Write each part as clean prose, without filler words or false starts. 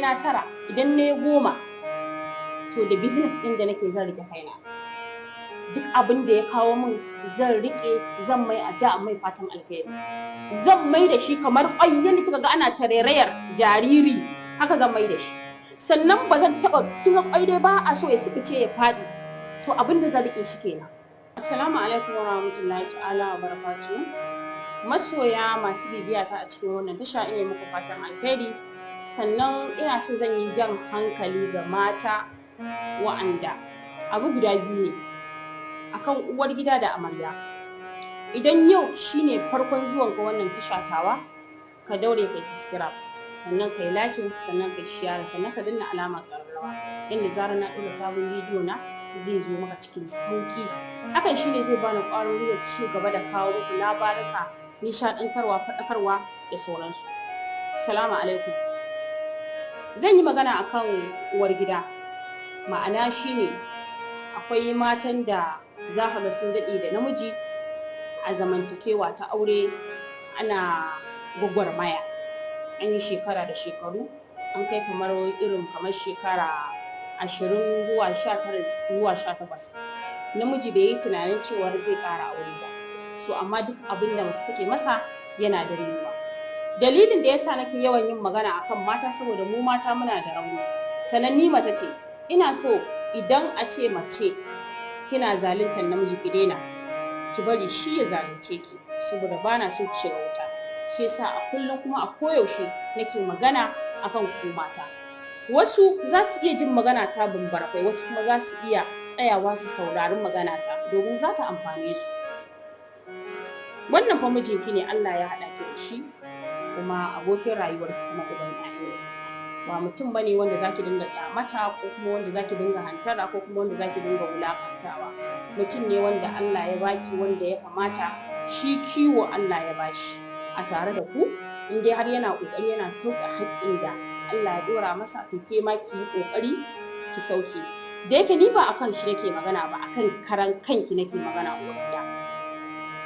'ya'yana 9, idan na yi 10, to da business ɗin da nake zan riƙe kaina. Duk abin da ya kawo min zan riƙe, zan mai addu'a, mai fatan alheri. Zan mai da shi kamar ƙwai, yadda kika ga ana tarairayar jariri, haka zan mai da shi. Sannan ba zan taɓa, kin ga ƙwai dai ba a so ya suɓuce ya faɗi, to abin da zan riƙe shi kenan. Assalamu alaikum wa rahmatullahi ta'ala wa barakatuhu. Masoya masu bibiya ta a cikin wannan tasha, ina muku fatan alheri. Sannan ina so zan yi jan hankali ga mata wa'anda abu guda biyu ne akan uwar gida da amarya. Idan yau shine farkon zuwan ka wannan tasha tawa, ka daure kai subscribe, sannan kai like, sannan kai share, sannan ka danna alamar ƙararrawa, yadda zarar na ɗora sabon bidiyo na zai zo maka cikin sauƙi. Hakan shine zai bani ƙwarin gwiwa ci gaba da kawo muku labaruka, nishaɗantarwa, faɗakarwa da sauransu. Salamu alaikum. Zan yi magana akan uwar gida. Ma'ana shine akwai matan da za ka ga sun daɗe da namiji a zamantakewa ta aure, ana gwagwarmaya, an yi shekara da shekaru, an kai kamar irin kamar shekara 20 zuwa 19 zuwa 18, namiji bai yi tunanin cewar zai ƙara aure ba. So amma duk abin da mace take masa yana da riba. Dalilin da yasa nake yawan yin magana akan mata, saboda mu mata muna da rauni. Sannan ni mace ce, ina so idan a ce mace kina zaluntar namiji, ki daina, ki bari shi ya zalunce ki, saboda bana so ki shiga wuta. Shi yasa a kullum kuma a koyaushe nake magana akan ku mata. Wasu za su iya jin magana ta bambarakwai, wasu kuma za su iya tsayawa su saurari magana ta domin za ta amfane su. Wannan fa mijinki ne Allah ya haɗa ki da shi, kuma abokin rayuwar, kuma uban ƴaƴanki. Ba mutum bane wanda zaki dinga kyamata, ko kuma wanda zaki dinga hantara, ko kuma wanda zaki dinga wulakantawa. Mutum ne wanda Allah ya baki, wanda ya kamata shi kiwo Allah ya bashi a tare da ku. In dai har yana ƙoƙari yana sauke haƙƙin da Allah ya ɗora masa, to ke ma ki yi ƙoƙari ki sauke. Da yake ni ba akan shi nake magana ba, akan karan kanki nake magana. Uwar gida,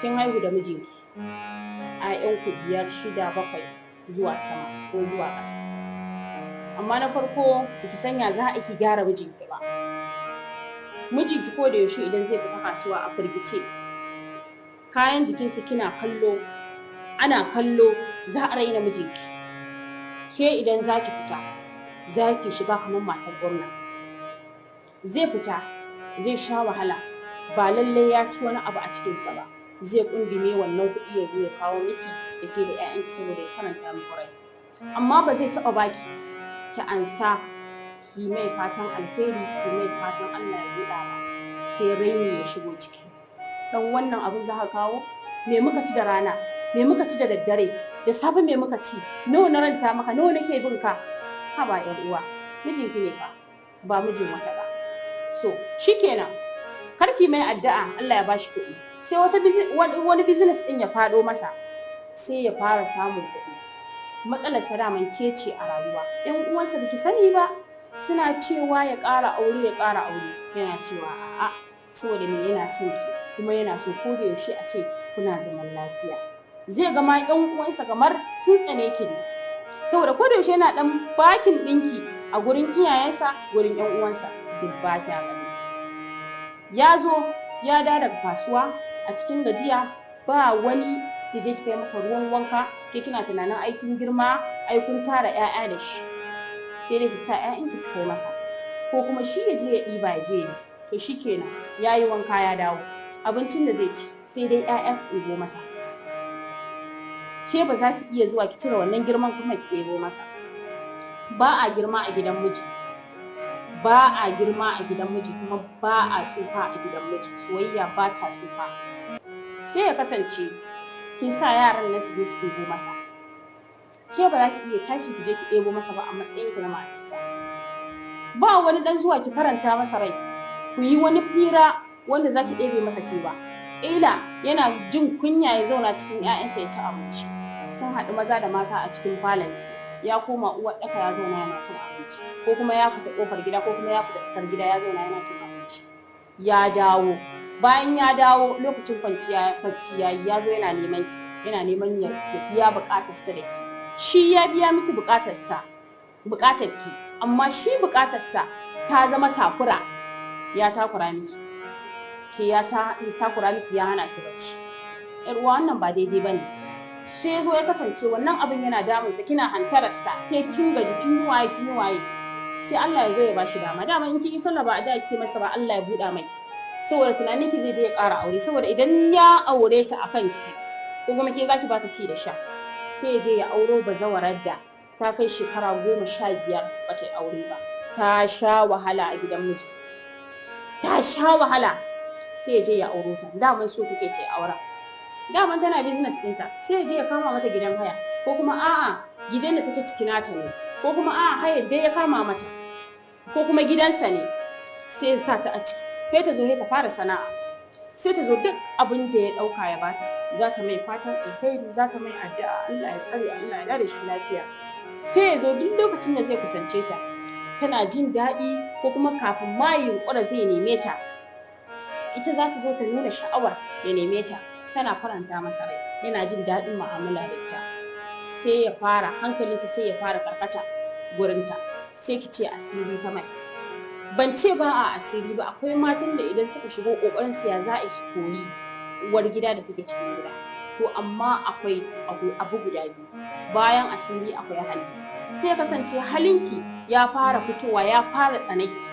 kin haihu da mijinki, 'ya'yanku 5, 6, 7 zuwa sama ko zuwa ƙasa. Amma na farko ki sanya za a ki gyara mijinki ba. Mijinki ko da yaushe idan zai fita kasuwa a firgice, kayan jikinsa kina kallo, ana kallo, za a raina mijinki. Ke idan za ki fita, za ki shiga kamar matar gwamna. Zai fita, zai sha wahala, ba lallai ya ci wani abu a cikinsa ba, zai kundume wannan kuɗi ya zo ya kawo miki da ke da 'ya'yanki saboda ya faranta muku rai. Amma ba zai taɓa baki ki ansa ki mai fatan alheri, ki mai fatan Allah ya buɗa ba, sai raini ya shigo ciki. Dan wannan abin za ka kawo? Me muka ci da rana? Me muka ci da daddare? Da safe me muka ci? Nawa na ranta maka? Nawa nake bin ka? Haba yar uwa, mijinki ne fa, ba mijin wata ba. So shikenan, karki mai addu'a Allah ya bashi kuɗi, sai wata wani business din ya faɗo masa, sai ya fara samun kuɗi. Matsalar sa daman ke ce a rayuwa. Yan uwansa baki sani ba, suna cewa ya ƙara aure, ya ƙara aure, yana cewa a'a. Saboda me? Yana son ki, kuma yana so ko da yaushe a ce kuna zaman lafiya. Zai ga ma yan uwansa kamar sun tsane ki ne, saboda ko da yaushe yana dan bakin ɗinki a gurin iyayensa, gurin yan uwansa, duk ba kya gani. Ya zo ya dawo daga kasuwa a cikin gajiya, ba wani ki je ki kai masa ruwan wanka. Ke kina tunanin aikin girma, ai kun tara 'ya'ya da shi, sai dai ki sa 'ya'yanki su kai masa, ko kuma shi ya je ya ɗiba ya je yi. To shikenan, ya yi wanka ya dawo, abincin da zai ci sai dai 'ya'ya su ɗebo masa. Ke ba za ki iya zuwa ki cire wannan girman kuma ki ɗebo masa ba. A girma a gidan miji, ba a girma a gidan miji, kuma ba a tsufa a gidan miji. Soyayya ba ta tsufa. Sai ya kasance kin sa yaran nan su je su ɗebo masa, ke ba za ki iya tashi ki je ki ɗebo masa ba a matsayin ki na matarsa. Ba wani dan zuwa ki faranta masa rai, ku yi wani fira wanda za ki ɗebe masa kewa. Ƙila yana jin kunya ya zauna cikin 'ya'yansa ya ci abinci, sun haɗu maza da mata a cikin falon ki, ya koma uwar ɗaka ya zauna yana cin abinci, ko kuma ya fita ƙofar gida, ko kuma ya fita tsakar gida ya zauna yana cin abinci. Ya dawo, bayan ya dawo lokacin kwanciya bacci yayi, ya zo yana neman ki, yana neman ya biya buƙatarsa da ki. Shi ya biya miki buƙatarsa. Buƙatar ki, amma shi buƙatarsa ta zama takura, ya takura miki, ke ya takura miki, ya hana ki bacci. Yar uwa, wannan ba daidai bane. Sai zo ya kasance wannan abin yana damunsa, kina hantararsa, ke kin gaji, kin yi waye, kin yi waye. Sai Allah ya zo ya bashi dama. Dama in kin yi sallah ba a da ke masa ba, Allah ya buɗa mai, saboda tunanin ki zai je ya ƙara aure, saboda idan ya aure ta akan ki take, ko kuma ke zaki bata ci da sha. Sai ya je ya auro bazawarar da ta kai shekara 15 ba ta yi aure ba, ta sha wahala a gidan miji, ta sha wahala. Sai ya je ya auro ta. Daman so take ta yi auren, daman tana business ɗinta. Sai ya je ya kama mata gidan haya, ko kuma a'a, gidan da take ciki nata ne, ko kuma a'a, hayar dai ya kama mata, ko kuma gidansa ne, sai ya sa ta a ciki. Sai ta zo sai ta fara sana'a. Sai ta zo duk abin da ya ɗauka ya bata, za ta mai fatan alkhairi, za ta mai addu'a, Allah ya tsare, Allah ya da shi lafiya. Sai ya zo duk lokacin da zai kusance ta, tana jin daɗi, ko kuma kafin ma yunƙura zai neme ta, ita za ta zo ta nuna sha'awar ya neme ta. Tana faranta masa rai, yana jin daɗin mu'amala da ita. Sai ya fara hankalinsa, sai ya fara karkata gurinta. Sai ki ce asiri ta mai. Ban ce ba a asiri ba. Akwai matan da idan suka shigo, kokarin su ya za a su koyi uwar gida da take cikin gida. To amma akwai abu guda biyu bayan asiri: akwai hali. Sai ya kasance halinki ya fara fitowa, ya fara tsanaki,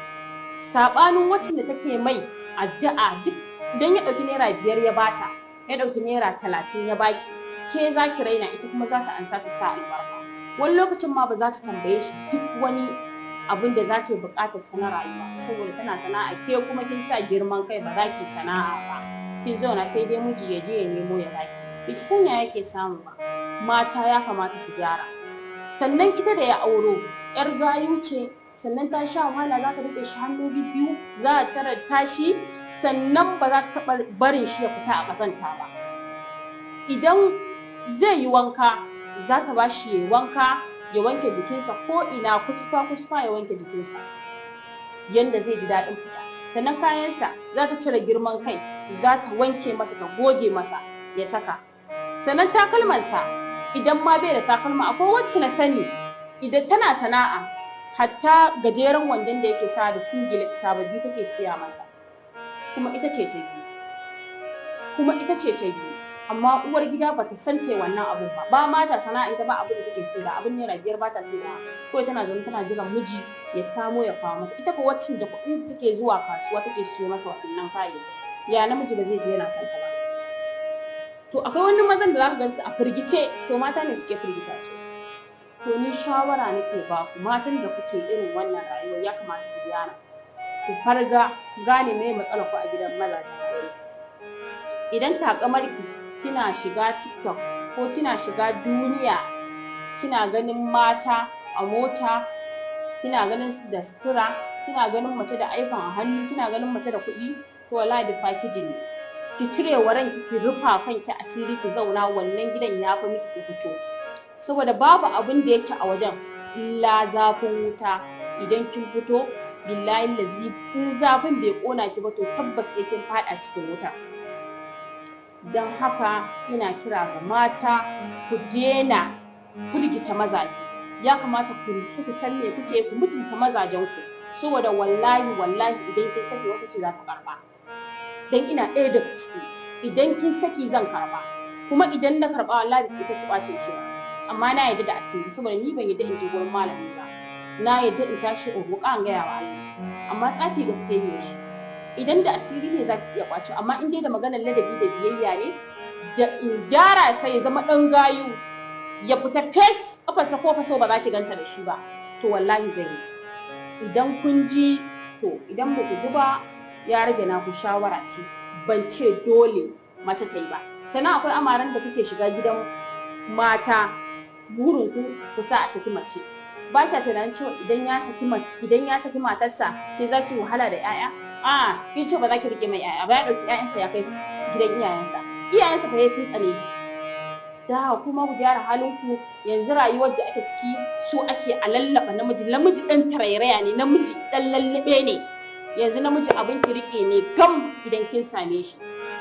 sabanin wacce da take mai addu'a. Duk idan ya ɗauki ₦5 ya bata, ya ɗauki ₦30 ya baki, ke za ki raina, ita kuma za ta ansa ta sa albarka. Wani lokacin ma ba za ta tambaye shi duk wani abin da za ta yi buƙatar sa na rayuwa, saboda tana sana'a. Ke kuma kin sa girman kai, ba za ki sana'a ba, kin zauna sai dai miji ya je ya nemo ya baki. Biki sanya yake samu ba. Mata, ya kamata ku gyara. Sannan ita da ya auro yar gayu ce, sannan ta sha wahala, za ta riƙe shi hannu biyu, za ta tara tashi, sannan ba za ta taɓa barin shi ya fita a ƙazanta ba. Idan zai yi wanka, za ta ba shi ya wanka, ya wanke jikinsa ko ina, kusfa kusfa, ya wanke jikinsa yanda zai ji daɗin fita. Sannan kayansa za ta cire girman kai, za ta wanke masa, ta goge masa, ya saka. Sannan takalmansa, idan ma bai da takalma, akwai wacce na sani, idan tana sana'a, hatta gajeren wandon da yake sa da singlet sababbi take siya masa, kuma ita ce ta biyu, kuma ita ce ta biyu. Amma uwar gida bata san ta wannan abun ba, ba ma ta sana'a, ita ba abin da take so da abin ₦5 ba ta sai da. Kawai tana zaune tana jiran miji ya samo ya kawo mata. Ita ko wacce da kuɗin da take zuwa kasuwa take siyo masa waɗannan kayayyaki. Ya namiji ba zai je yana son ta ba? To akwai wani mazan da za ka gansu a firgice, to mata ne suke firgita su. To ni shawara nake ba ku, matan da kuke irin wannan rayuwar, ya kamata ku gyara, ku farga, ku gane me matsalar ku a gidan mazajen aure. Idan takamarki kina shiga TikTok ko kina shiga duniya, kina ganin mata a mota, kina ganin su da sutura, kina ganin mace da iPhone a hannu, kina ganin mace da kuɗi, to wallahi da packaging ne. Ki cire wa ranki, ki rufa kanki asiri, ki zauna wannan gidan, ya fi miki ki fito, saboda babu abin da yake a wajen illa zafin wuta. Idan kin fito, billahi lazi, in zafin bai kona ki ba, to tabbas sai kin fada cikin wuta. Don haka ina kira ga mata, ku daina firgita mazaje. Ya kamata ku nutsu, ku san me kuke, ku mutunta mazajen ku, saboda wallahi wallahi idan kin saki, wata ce za ta karba. Dan ina ɗaya daga ciki, idan kin saki zan karba, kuma idan na karba, wallahi bai isa ki kwace shi ba. Amma na yarda da asiri, saboda ni ban yarda in je gurin malami ba. Na yarda in tashi in roƙa, in gaya wa Allah. Amma tsafi gaske ne shi, idan da asiri ne zaki iya kwace, amma in dai da maganar ladabi da biyayya ne, da in gyara sai ya zama ɗan gayu, ya fita fes, kafarsa ko faso ba za ki ganta da shi ba, to wallahi zai yi. Idan kun ji, to idan ba ku ji ba, ya rage naku. Shawara ce, ban ce dole mace ta yi ba. Sannan akwai amaran da kuke shiga gidan mata, burin ku ku sa a saki mace. Ba kya tunanin cewa idan ya saki mace, idan ya saki matarsa, ke za ki wahala da 'ya'ya. A kin ce ba za ki rike mai 'ya'ya ba, ya dauki 'ya'yansa ya kai gidan iyayensa, iyayensa fa sun tsane ki. Da kuma ku gyara halin ku. Yanzu rayuwar da ake ciki, so ake a lallaba namiji. Namiji dan tarairaya ne, namiji dan lallabe ne. Yanzu namiji abin ki rike ne gam idan kin same shi.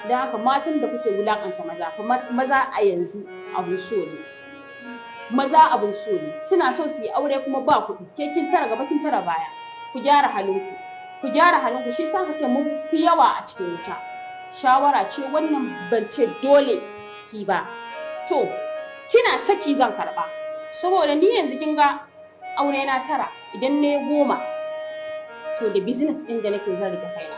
Don haka matan da kuke wulakanta maza, maza a yanzu abu so ne. Maza abin so ne, suna so su yi aure kuma ba kuɗi. Ke kin tara gaba, kin tara baya. Ku gyara halinku, ku gyara halinku. Shi sa ka ce mun fi yawa a cikin wuta. Shawara ce wannan, ban ce dole ki ba. To, kina saki zan karɓa, saboda ni yanzu kin ga aure na 9, idan na 10, to da business ɗin da nake zan rike kaina.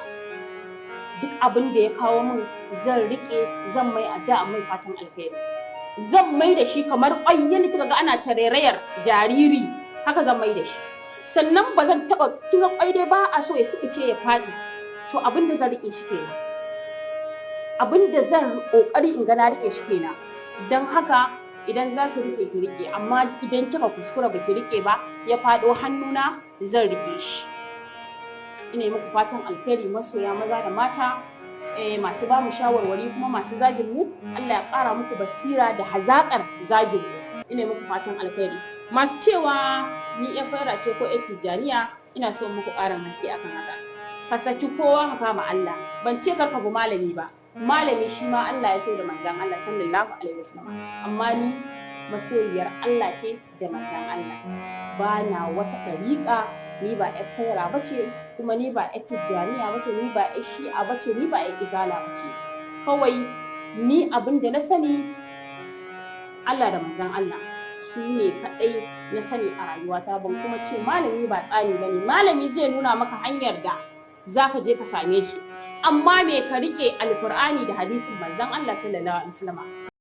Duk abin da ya kawo min zan rike, zan mai addu'a, mai fatan alheri, zan mai da shi kamar ƙwai. Yadda kika ga ana tarairayar jariri, haka zan mai da shi. Sannan ba zan taɓa, kin ga ƙwai dai ba a so ya suɓuce ya faɗi. To, abin da zan rike shi kenan, abin da zan ƙoƙari in ga na rike shi kenan. Don haka idan za ki rike, ki rike, amma idan kika kuskura ba ki rike ba, ya faɗo hannuna, zan rike shi. Ina yi muku fatan alheri, masoya maza da mata, masu ba mu shawarwari, kuma masu zagin mu, Allah ya ƙara muku basira da hazaƙar zagin mu. Ina yi muku fatan alheri. Masu cewa ni ƴar faira ce ko ƴar Tijjaniya, ina so muku ƙarin haske akan haka. Ka saki kowa, ka kama Allah. Ban ce kar ka bi malami ba, malami shi ma Allah ya so da manzan Allah sallallahu alaihi wasallam, amma ni masoyiyar Allah ce da manzan Allah. Ba na wata ɗariƙa, ni ba ƴar faira ba ce, kuma ni ba ƴar Tijjaniya ba ce, ni ba ƴar Shi'a ba ce, ni ba ƴar Izala ba ce. Kawai ni abin da na sani, Allah da manzan Allah su ne kaɗai na sani a rayuwata. Ban kuma ce malami ba tsani ba ne, malami zai nuna maka hanyar da za ka je ka same su, amma me ka rike? Alkur'ani da hadisin manzon Allah sallallahu alaihi wasallam.